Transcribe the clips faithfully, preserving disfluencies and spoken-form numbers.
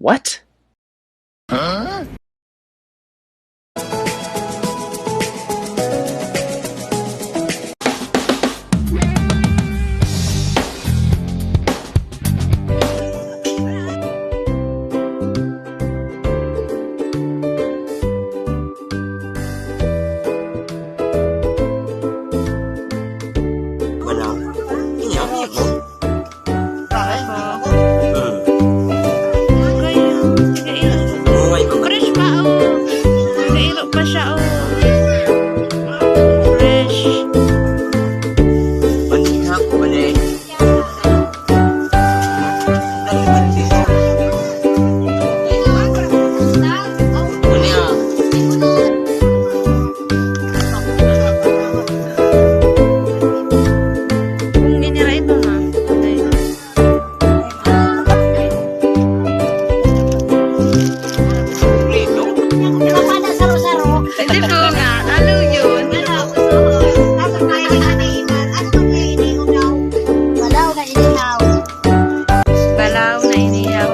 What? Wala. Iyan, iyan. Hmm. Fresh pa, oh. Nagailo pa siya, oh. Fresh. Manihak pa na eh. Kung ginira ito na, patay na. Hindi po nga. Ano yun? Balaw na inihaw. Balaw na inihaw.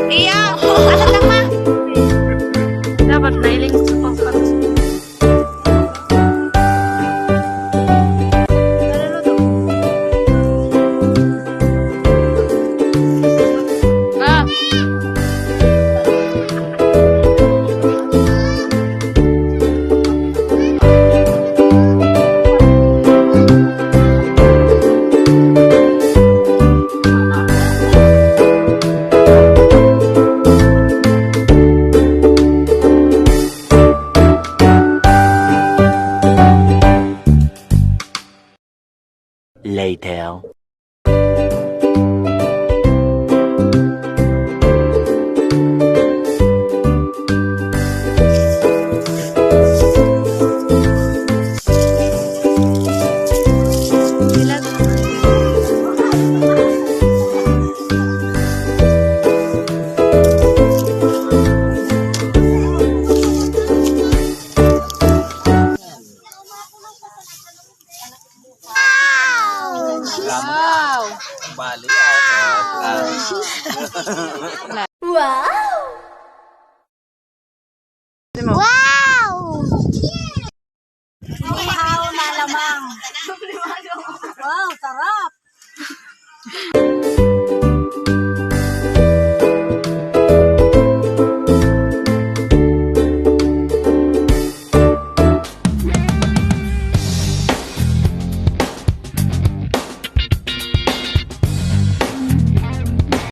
Iya, asat lang ma. Dapat nailing sa pangkat. Later. Wow! Bali, ah, ah. Wow! Wow! Inihaw na lamang. Wow, sarap!